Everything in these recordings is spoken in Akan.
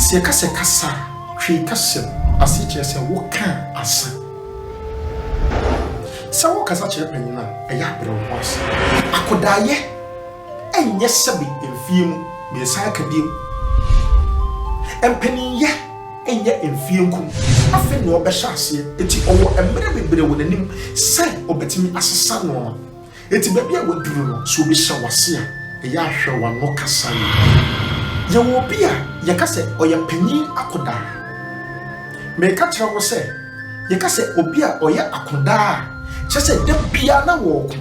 Sɛ yɛka sɛ kasa a, Twi kasa mu, ase kyerɛ sɛ woka asa. Sɛ wokasa kyerɛ panyin a, ɛyɛ a brɛ wo ho ase. Akodaayɛ nyɛ sɛbe mfeɛ mu, meresan aka bio. Mpaninyɛ nyɛ mfeɛ nkum. Afei na ɔrebɛhyɛ aseɛ, enti ɔwɔ mmerɛ bebree wɔ n'anim sɛ ɔbɛtumi asesa nnoɔma. Enti baabi a woaduru no, sɛ obi hyɛ wo ase a, ɛyɛ a hwɛ w'ano kasa yie. Yɛwɔ obi a yɛka sɛ ɔyɛ panyin akodaa. Mereka kyerɛ wo sɛ, yɛka sɛ obi a ɔyɛ akodaa a, kyerɛ sɛ da biara na wɔreko.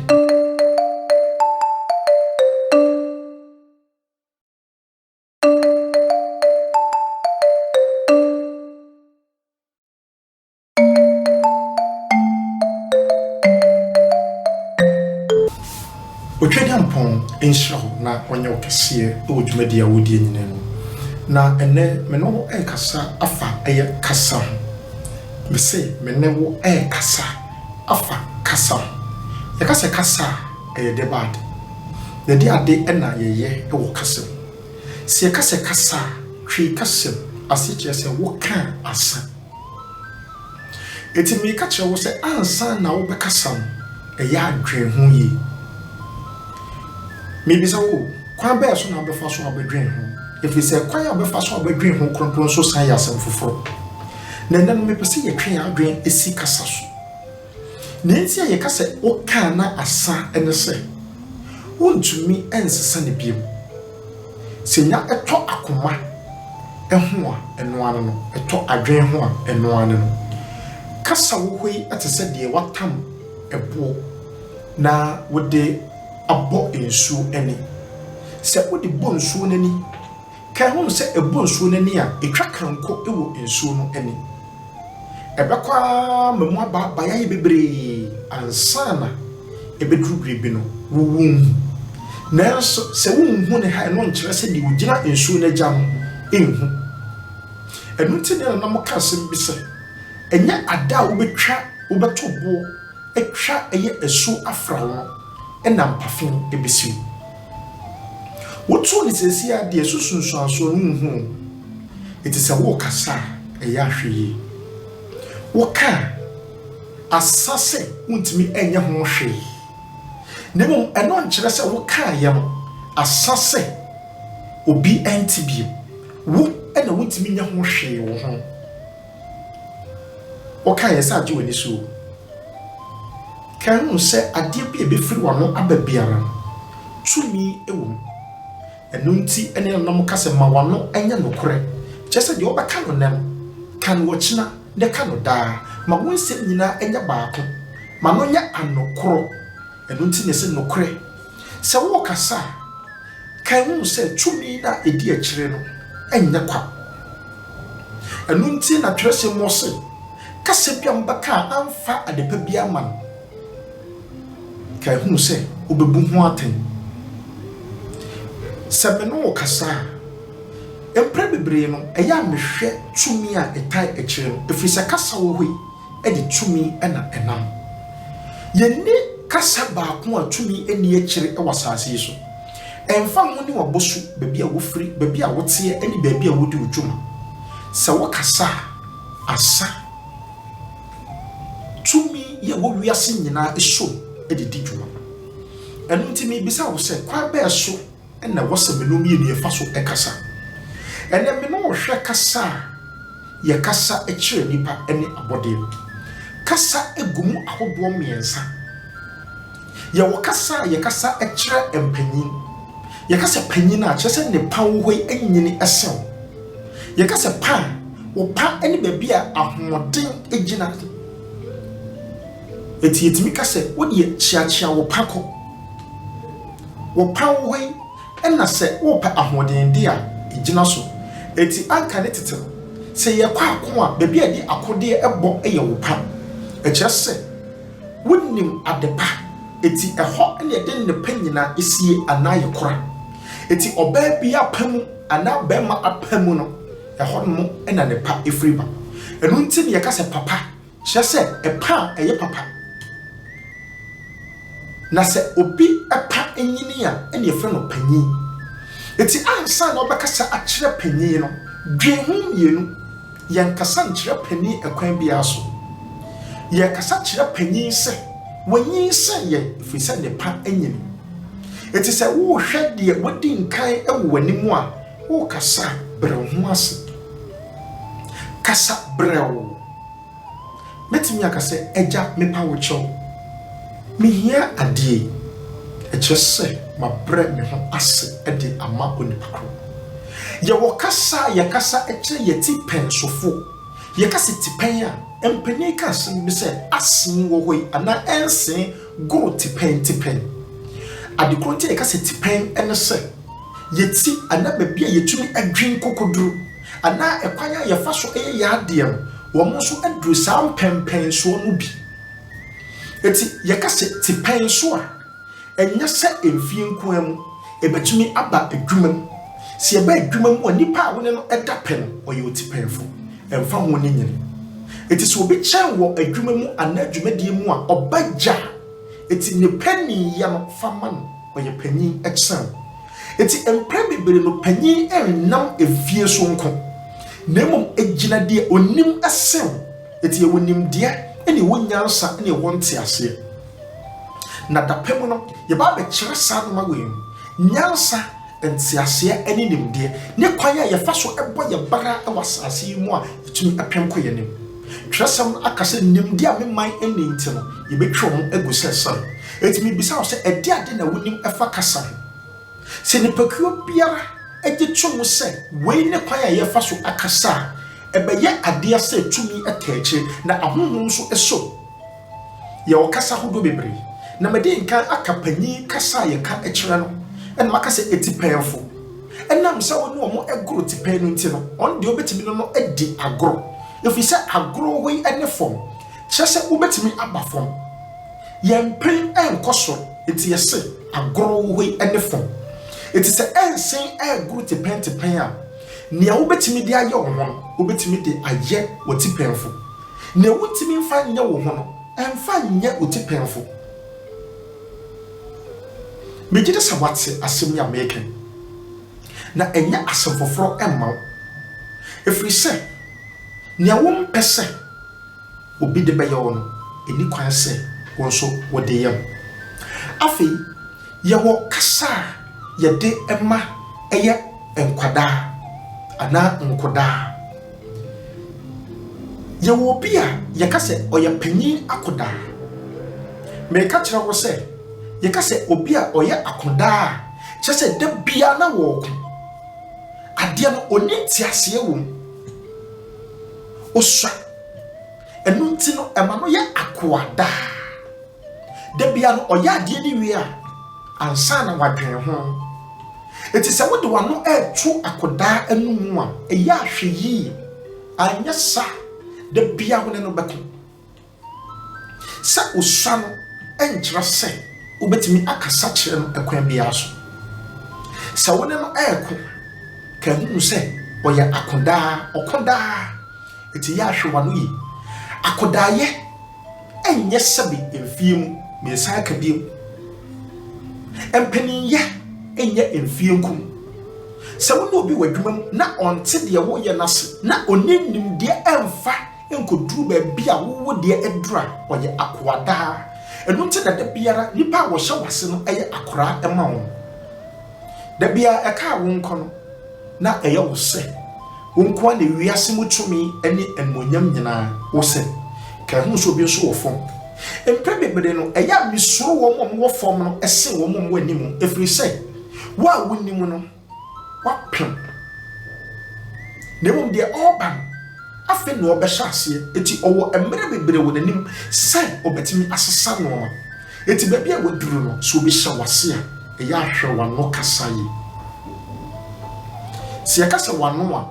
Otwedeampɔn nhyira wo na ɔnyɛ wo kɛseɛ wɔ dwumadie a wodie nyinaa mu. Na ɛnnɛ me ne wo ɛrekasa afa ɛyɛ kasa ho. Mese me ne wo ɛrekasa afa kasa ho. Yɛka sɛ kasa a, ɛyɛ dɛ ba ade. Yɛde ade na yɛyɛ wɔ kasa mu. Sɛ yɛka sɛ kasa a, Twi kasa mu, ase kyerɛ sɛ woka asa. Enti mereka kyerɛ wo sɛ ansa na wobɛkasa no, ɛyɛ a dwen ho yie. Mebisa wo o, kwan bɛn so na wobɛfa so a wobɛdwen ho? Ɛfiri sɛ kwan a wobɛfa so a wobɛdwen ho kronkron nso san yɛ asɛm foforɔ. Na ɛnnɛ no, mepɛ sɛ yɛtwe yɛn adwene si kasa so. Nea enti a yɛka sɛ wokaa na asa ne sɛ, wontumi nsesa no bio. Sɛ nya tɔ akoma ho a, ɛno ara ne no, ɛtɔ adwene ho a, ɛno ara ne no. Kasa wɔ hɔ yi te sɛ deɛ wɔatam ɛboɔ na wode abɔ nsuo ani. Sɛ wode bɔ nsuo no ani, Ka ho sɛ ɛbɔ nsuo no ani a, ɛtwa kanko wɔ nsuo no ani. Ɛbɛkɔ ara ma mu abaabae ayɛ bebree ansa na ɛbɛduru berɛ bi no, wo wonhu. Nanso sɛ wonhu no ha a, ɛno nkyerɛ sɛ deɛ ɔgyina nsuo no agya no nhu. Ɛno nti na nananom ka asɛm bi sɛ, ɛnyɛ ada a wobɛtwa, wobɛto boɔ atwa ɛyɛ asuo afra wo no na mpafe bɛsi wo. Wotoo no seesei ara deɛ, so sunsuansoɔ no wonhu o. Enti sɛ worekasa a, ɛyɛ a hwɛ yie. Woka a, asa sɛ wontumi nyɛ ho hwee. Na mmom ɛno nkyerɛ sɛ wokaeɛ no, asa sɛ obi nte bio. Wo na wontumi nyɛ ho hwee wo ho. Wokaeɛ sɛ agye w'ani so o. Kae hu sɛ adeɛ bi a ɛbɛfiri w'ano aba biara no, tumi wɔ mu. Ɛno nti ne nananom ka sɛ ma w'ano nyɛ nokorɛ. Kyerɛ sɛ deɛ wobɛka no nnɛ no, ka no ɔkyena na ka no daa. Ma wo nsɛm nyinaa nyɛ baako. Ma no nyɛ ano korɔ. Ɛno nti na ɛsɛ nokorɛ. Sɛ worekasa a, kae hu sɛ tumi no a ɛdi akyire no nyɛ kwa. Ɛno nti na twerɛsɛm mu se, Kasa bi a mobɛka a amfa adepa biara amma no, kae hu sɛ wobɛbu ho atɛn. Sɛ me ne wo kasa a, mprɛ bebree no, ɛyɛ a mehwɛ tumi a ɛtae akyire no, ɛfiri sɛ kasa wɔ hɔ yi, de tumi na ɛnam. Yɛnni kasa baako a tumi nni akyire wɔ asase yi so. Ɛmfa ho ne w'abɔsu, baabi a wofiri, baabi a woteɛ ne baabi a wodi wo dwuma, sɛ wokasa a, asa. Tumi yi a ɛwɔ wiase nyinaa som de di dwuma. Ɛno nti mebisa wo sɛ, kwan bɛn so na ɛwɔ sɛ me ne wo mmienu yɛfa so kasa? Ɛnnɛ me ne wo hwɛ kasa a yɛkasa kyerɛ nnipa ne abɔdeɛ. Kasa gu mu ahodoɔ mmiɛnsa. Yɛwɔ kasa a yɛkasa kyerɛ mpanyin. Yɛka sɛ panyin a, kyerɛ sɛ ne pa wɔ hɔ yi anyini sen wo. Yɛka sɛ pa a, wo pa ne baabi a ahoɔden gyina. Enti yɛtumi ka sɛ wo deɛ kyeakyea wo pa kɔ. Wo pa wɔ hɔ yi, Ɛna sɛ worepɛ ahoɔden de a, gyina so. Enti anka ne tete no, sɛ yɛrekɔ ako a, baabi a yɛde akodeɛ bɔ yɛ wo pa. Ɛkyerɛ sɛ, wonim adepa, enti ɛhɔ na yɛde nnepa nyinaa sie anaa yɛkora. Enti ɔbaa biara pa mu anaa barima apa mu no, ɛhɔnom na ne pa firi ba. Ɛno nti na yɛka sɛ papa Kyerɛ sɛ, ɛpa a ɛyɛ papa. Na sɛ obi pa nyini a, ɛnna yɛfrɛ no panyin. Enti ansa na wobɛkasa akyerɛ panyin no, Dwen ho mmienu, Yɛnkasa nkyerɛ panin ɛkwan biara so. Yɛkasa kyerɛ panin sɛ wanyinsɛn yɛn ɛfiri sɛ ne pa anyini. Enti sɛ worehwɛ deɛ wadi nkan wɔ w'anim a, worekasa a, brɛ wo ho ase. Kasa brɛoo. Mɛtumi aka sɛ, Agya, mepa wo kyɛw. Mehia adeɛ yi. Ɛkyerɛ sɛ mabrɛ me ho ase de ama onipa korɔ. Yɛwɔ kasa a yɛkasa kyerɛ yɛn tipɛnsofo. Yɛka sɛ tipɛn a, mpanin ka asɛm bi sɛ, Asen wɔ hɔ yi anaa ɛnsen goro tipɛn tipɛn. Ade korɔ nti a yɛka sɛ tipɛn ne sɛ, yɛn ti anaa baabi a yɛtumi dwen kokoduru anaa ɛkwan a yɛfa so yɛ yɛn adeɛ no, wɔn nso aduru saa mpɛnpɛnsoɔ no bi. Enti yɛka sɛ tipɛn so a, ɛnyɛ sɛ mfie nko ara mu, ɛbɛtumi aba adwuma mu. Sɛ ɛba adwuma mu a, nipa a wo ne no da pɛ no, ɔyɛ otipɛnfo, ɛmfa ho ne nyini. Enti sɛ obi kyɛn wɔ adwuma mu anaa dwumadie mu a, ɔba gya. Enti ne paninyɛ no, fa ma no, ɔyɛ panyin kyɛn wo. Enti mprɛ bebree no panyin nnam mfie so nko, na mmom egyina deɛ onim sen wo. Enti yɛwɔ nimdeɛ ne yɛwɔ nyansa ne yɛwɔ nteaseɛ. Na dapɛ mu no, yɛba abɛkyerɛ saa nnoɔma wei mu, nyansa, nteaseɛ ne nimdeɛ, ne kwan a yɛfa so bɔ yɛn bara wɔ asase yi mu a yɛtumi pem kɔ yɛn anim. Twerɛsɛm no aka sɛ, Nimdeɛ a me man nni nti no, yɛbɛtwa wɔn agu sɛ sare. Enti mebisa wo sɛ, ɛdeɛn ade na wonim fa kasa ho? Sɛ nnipakuo biara gye to mu sɛ wei ne kwan a yɛfa so akasa a, ɛbɛyɛ adeɛ sɛ tumi taa akyire, na ahonhom nso sɔ mu. Yɛwɔ kasa ahodoɔ bebree, na madi nkan aka panin kasa a yɛka kyerɛ no, ɛna maka sɛ atipɛnfo. Ɛnam sɛ wo ne wɔn goro tipɛn no nti no, wɔn deɛ wobɛtumi ne no adi agorɔ, ɛfiri sɛ agorɔ wei ne fam, kyerɛ sɛ wobɛtumi aba fam. Yɛn mpene nkɔ soro, enti yɛse agorɔ wei ne fam. Enti sɛ ɛnsen ɛregoro tipɛn tipɛn a, nea wobɛtumi de ayɛ wo ho no, wobɛtumi de ayɛ w'atipɛnfo. Nea wuntumi mfa nyɛ wo ho no, mfa nyɛ wo tipɛnfo. Megye di sɛ woate asɛm yi a mereka yi, na ɛnyɛ asɛm foforo mma wo, ɛfiri sɛ nea wompɛ sɛ obi de bɛyɛ wo no, ɛnni kwan sɛ wo nso wode yɛ no. Afei, yɛwɔ kasa a yɛde ma ɛyɛ nkwadaa anaa nkodaa. Yɛwɔ obi a yɛka sɛ ɔyɛ panyin akodaa. Mereka kyerɛ wo sɛ, yɛka sɛ obi a ɔyɛ akodaa a, kyerɛ sɛ da biara na wɔreko. Adeɛ no, ɔnni nteaseɛ wɔ mu. Ɔsua. Ɛno nti no, ɛma no yɛ akoa daa. Da biara no, ɔyɛ adeɛ no wie a, ansa na wadwene ho. Enti sɛ wode w'ano reto akwadaa anum a, ɛyɛ a hwɛ yie. Anyɛ saa a, da biara wo ne no bɛko. Sɛ osua no nkyerɛ sɛ wobɛtumi akasa kyerɛ no ɛkwan biara so. Sɛ wo ne no reko, ka hunu sɛ ɔyɛ akodaa, ɔko daa. Enti yɛ a hwɛ w'ano yie. Akodaayɛ nyɛ sɛbe mfeɛ mu, meresan aka bio, mpaninyɛ nyɛ mfeɛ nko mu. Sɛ wo ne obi wɔ adwuma mu na ɔnte deɛ woreyɛ no ase na ɔnni nimdeɛ mfa nkɔduru baabi a wo deɛ aduru a, ɔyɛ akoa daa. Ɛno nti na da biara nnipa a wɔhyɛ w'ase no yɛ akoraa ma wo no. Da biara ɛka a wo nko no, na ɛyɛ wo sɛ wo nko ara na wiase mu tumi ne animuonyam nyinaa wo sɛ ka ɛho sɛ obi nso wɔ fam. Mprɛ bebree no, ɛyɛ a mesuro wɔn a wɔwɔ fam no sen wɔn a wɔwɔ anim, ɛfiri sɛ wo a wonnim no, woapem. Na mmom deɛ ɔreba no, afei na ɔrebɛhyɛ aseɛ, enti ɔwɔ mmerɛ bebree wɔ n'anim sɛ ɔbɛtumi asesa nnoɔma. Enti baabi a woaduru no, sɛ obi hyɛ wo ase a, ɛyɛ a hwɛ w'ano kasa yie. Sɛ yɛka sɛ w'ano a,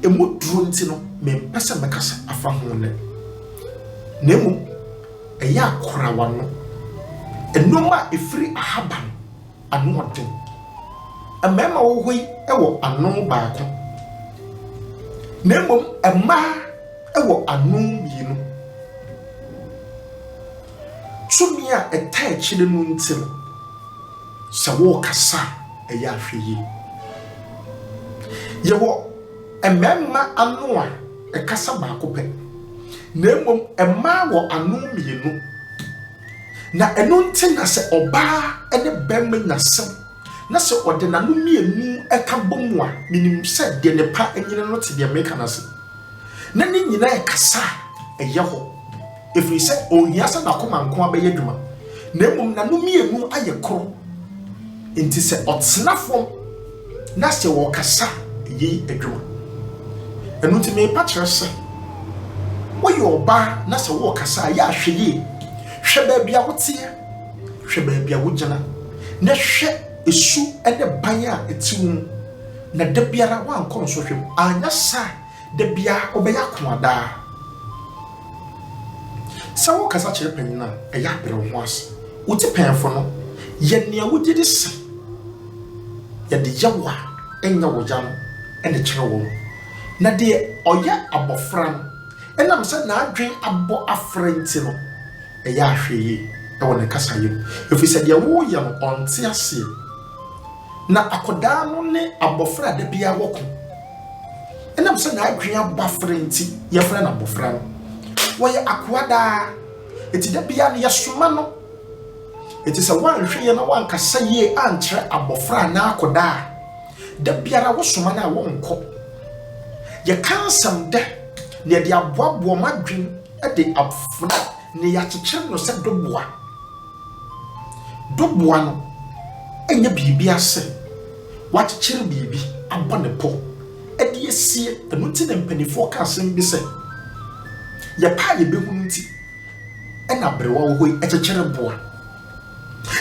ɛmu duro nti no, mempɛ sɛ mɛkasa afa ho nnɛ. Na mmom, ɛyɛ a kora w'ano. Nneɛma a ɛfiri aha ba no, ano ɔden. Mmarima wɔ hɔ yi wɔ ano baako, na mmom mmaa wɔ ano mmienu. Tumi a ɛtaa akyire no nti no, sɛ worekasa a, ɛyɛ a hwɛ yie. Yɛwɔ mmarima ano a ɛkasa baako pɛ, na mmom mmaa wɔ ano mmienu. Na ɛno nti na sɛ ɔbaa ne barima nya asɛm na sɛ ɔde n'ano mmienu ka bɔ mu a, menim sɛ deɛ ne pa anyini no te deɛ meka no ase. Na ne nyinaa ɛkasa a, ɛyɛ hɔ. Ɛfiri sɛ ɔnhia sɛ n'akoma nko ara bɛyɛ adwuma, na mmom n'ano mmienu ayɛ koro. Enti sɛ ɔtena fam na sɛ ɔrekasa a, ɛyɛ adwuma. Ɛno nti merepa kyerɛ sɛ, woyɛ ɔbaa na sɛ worekasa a, yɛ a hwɛ yie. Hwɛ baabi a woteɛ, hwɛ baabi a wogyina, na hwɛ su ne ban a ɛte wo mu, na da biara woankɔ nsɔhwɛ mu. Anyɛ saa a, Da biara wobɛyɛ akoa daa. Sɛ worekasa kyerɛ panyin a, ɛyɛ a brɛ wo ho ase. Wo tipɛnfo no, yɛ nea wugye di sɛ yɛde yɛ wo a ɛnyɛ wo ya no na kyerɛ wɔn. Na deɛ ɔyɛ abɔfra no, ɛnam sɛ n'adwene abɔ afra nti no, ɛyɛ a hwɛ yie wɔ ne kasayɛ mu, ɛfiri sɛ deɛ woreyɛ no, ɔnte aseɛ. Na akwadaa no ne abɔfra a da biara wɔko. Ɛnam sɛ n'adwene abɔ afra nti, yɛfrɛ no abɔfra no. Wɔyɛ akoa daa. Enti da biara no, yɛsoma no. Enti sɛ woanhwɛ yie na woankasa yie ankyerɛ abɔfra anaa akwadaa a, da biara wosoma no a, wɔnkɔ. Yɛka nsɛm dɛ na yɛde aboaboa wɔn adwene de afena na yɛakyekyere no sɛ doboa. Doboa no nyɛ biribi ase wakyekyere biribi abɔ ne pɔ de asie. Ɛno nti na mpanimfoɔ ka asɛm bi sɛ, yɛpɛ a yɛbɛhunu nti na aberewa wɔ hɔ yi kyekyere boa.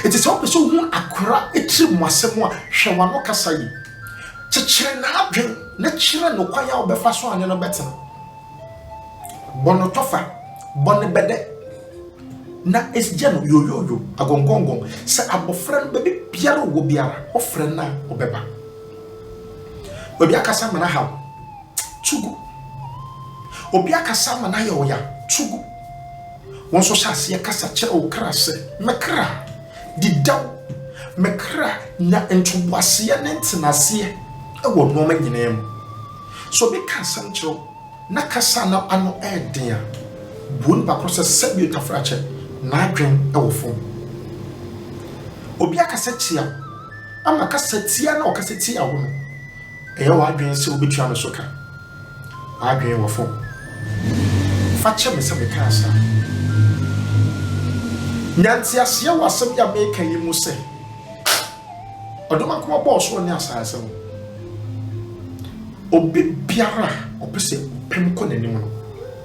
Enti sɛ wopɛ sɛ wohu akora tirim asɛm a, hwɛ w'ano kasa yi. Kyekyere n'adwene na kyerɛ no kwan a wobɛfa so a ne no bɛtena. Bɔ no tɔfa, bɔ no bɛdɛ, na gya no yoyoyo, agɔngɔngɔn. Sɛ abɔfra no, baabi biara ɔwɔ biara, wofrɛ no a, ɔbɛba. Obi akasa ama no ahaw, tu gu. Obi akasa ama no ayɛ wo ya, tu gu. Wo nso hyɛ aseɛ kasa kyerɛ wo kra sɛ, Me kra, di dɛw. Me kra, nya ntoboaseɛ ne ntenaseɛ wɔ nnoɔma nyinaa mu. Sɛ obi ka asɛm kyerɛ wo na kasa no ano yɛ den a, bu onipa koro sɛ sɛbio tafrakyɛ, n'adwen wɔ fam. Obi akasa tia wo ama kasa tia no a ɔkasa tia wo no, ɛyɛ w'adwen sɛ wobɛtua no so ka. W'adwen wɔ fam. Fa kyɛ me sɛ mekaa saa. Nya nteaseɛ wɔ asɛm yi a mereka yi mu sɛ, Ɔdomankoma bɔɔ ɔsoro ne asase no, obi biara a ɔpɛ sɛ ɔpem kɔ n'anim no,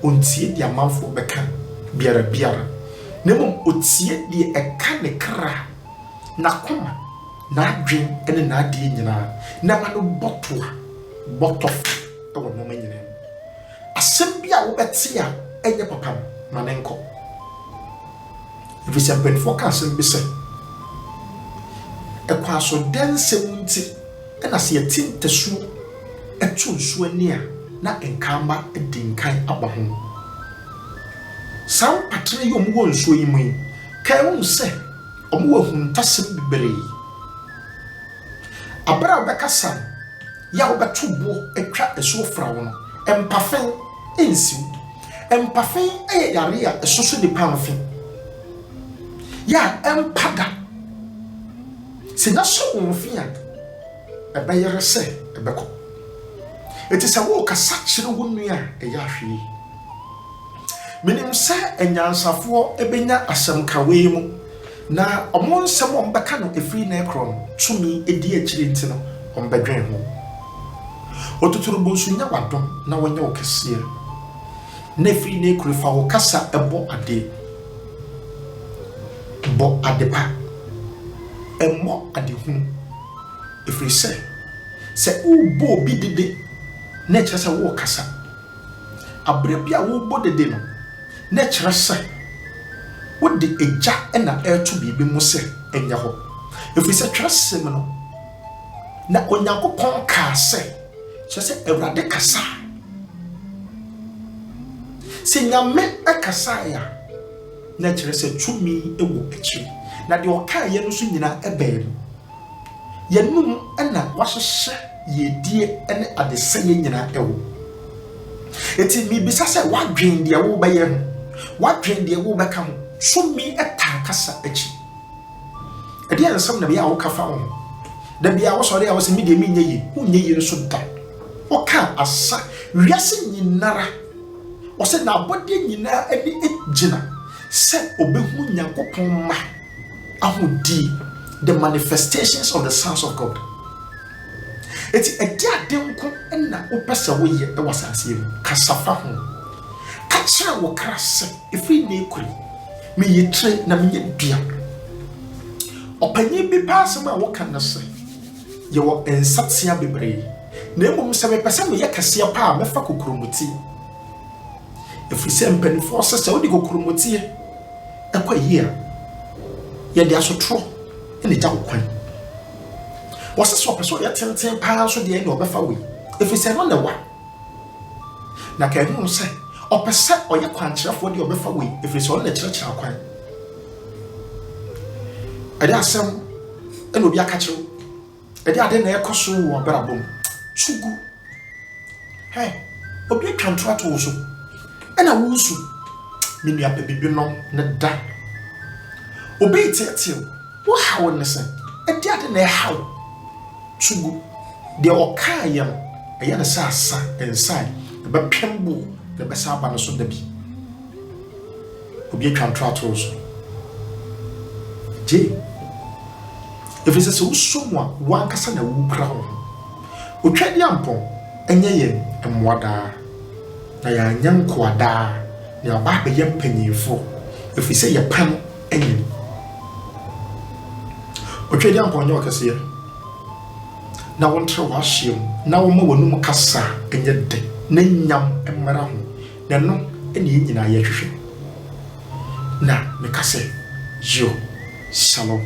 ɔntie deɛ amanfoɔ bɛka biara biara, na mmom ɔtie deɛ ɛka ne kra, n'akoma, n'adwene ne n'adeɛ nyinaa, na ɛma no bɔ toa, bɔ tɔfe wɔ nneɛma nyinaa mu. Asɛm bi a wobɛte a ɛnyɛ papa no, ma no nkɔ. Efisɛ mpanimfoɔ ka asɛm bi sɛ, Ɛkwaso dɛ nsɛm nti na sɛ yɛte ntasuo to nsuo ani a, na nkamma di nkan aba ho. Saa mpatere yi a wɔwɔ nsuo yi mu yi, kae hu sɛ wɔwɔ ahuntasɛm bebree. Bere a wobɛkasa no, yɛ a wobɛto boɔ atwa asuo fra wo no, mpafe nsi wo. Mpafe yɛ yareɛ a ɛsoso nipa mfe, yɛ a ɛmpa da. Sɛ nya sɔ wo mfe a, ɛbɛyere sɛ ɛbɛkɔ. Enti sɛ worekasa kyerɛ wo nua a, ɛyɛ ahwɛ yie. Menim sɛ anyansafoɔ bɛnya asɛm ka wei mu, na wɔn nsɛm a wɔbɛka no ɛfiri nnɛ rekorɔ no, tumi di akyire nti no, wɔbɛdwen ho. Ototorobonsu nyɛ w'adom na wɔnyɛ wo kɛseɛ, na ɛfiri nnɛ rekoro fa wo kasa bɔ adeɛ. Bɔ adepa, mmɔ adehunu, ɛfiri sɛ, sɛ worebɔ obi dede na ɛkyerɛ sɛ worekasa. Bere bi a worebɔ dede no, na ɛkyerɛ sɛ wode egya na ɛreto biribi mu sɛ ɛnyɛ hɔ. Efisɛ twerɛsɛm no, na Onyankopɔn kaa sɛ, kyerɛ sɛ Awurade kasaa. Sɛ Nyame kasaeɛ a, na ɛkyerɛ sɛ tumi wɔ akyiri. Na deɛ ɔkaeɛ no nso nyinaa ɛbɛn mu. Yɛn anom na wɔahyehyɛ yiedie ne adesɛeɛ nyinaa wɔ. Enti mebisa sɛ, woadwen deɛ worebɛyɛ ho? Woadwen deɛ worebɛka ho? Tumi taa kasa akyi. Ɛdeɛn nsɛm na ɛbɛyɛ a woka fa wo ho? Da biara wosɔre a wose me deɛ menyɛ yie. Wonyɛ yie nso da. Woka asa. Wiase nyinara, ɔsɛ n'abɔdeɛ nyinaa ani gyina sɛ ɔbɛhunu Nyankopɔn mma ahodie, the manifestations of the sons of God. Eti ɛde ade nko na wopɛ sɛ woyɛ wɔ asase yi mu? Kasa fa ho. Ka kyerɛ wo kra sɛ, ɛfiri nnɛ rekɔ yi, meyɛ tire na menyɛ dua. Ɔpanyin bi paa asɛm a wɔka ne sɛ, Yɛwɔ nsateaa bebree, na mmom sɛ mepɛ sɛ meyɛ kɛseɛ paa a, mɛfa kokuromoti. Ɛfiri sɛ mpanimfoɔ sɛ sɛ wode kokuromoti kɔ ayie a, yɛde asotorɔ na ɛgya wo kwan. Wɔse sɛ ɔpɛ sɛ ɔyɛ tenten paa nso deɛ ɛnna ɔbɛfa wei, ɛfiri sɛ ɛno na ɛwa. Na ka ɛho sɛ ɔpɛ sɛ ɔyɛ kwankyerɛfoɔ deɛ ɔbɛfa wei, ɛfiri sɛ ɔno na ɛkyerɛkyerɛ akwan. Ɛde asɛm ɛna obi aka kyerɛ wo. Ɛde ade na ɛkɔ so wɔ abrabɔ mu. To gu. Hɛ, obi atwa ntorɔ ato wo so, ɛna woresu. Me nua pɛ biribi nom na da. Obi reteɛteɛ wo, wo haw ne sɛn? Ɛde ade na ɛha wo. To gu. Deɛ ɔkaeɛ no, ɛyɛ no sɛ asa, nsae, ɛbɛpem boɔ na ɛbɛsan aba ne so da bi. Obi atwa ntorɔ ato wo so. Gye. Ɛfiri sɛ sɛ wosɔ mu a, wo ankasa na wokura wo ho. Otwadiampɔn nyɛ yɛn mmoa daa, na yɛanyɛ nkoa daa, na yɛaba abɛyɛ mpanyimfoɔ, ɛfiri sɛ yɛn pɛ no anyini. Otwadiampɔn nyɛ ɔkɛseɛ, na wontrɛ w'ahyeɛ mu, na woma w'anom kasa nyɛ dɛ, na nyam mmra ho, na ɛno na yɛn nyinaa yɛhwehwɛ. Na meka sɛ, Yiw, Shalom.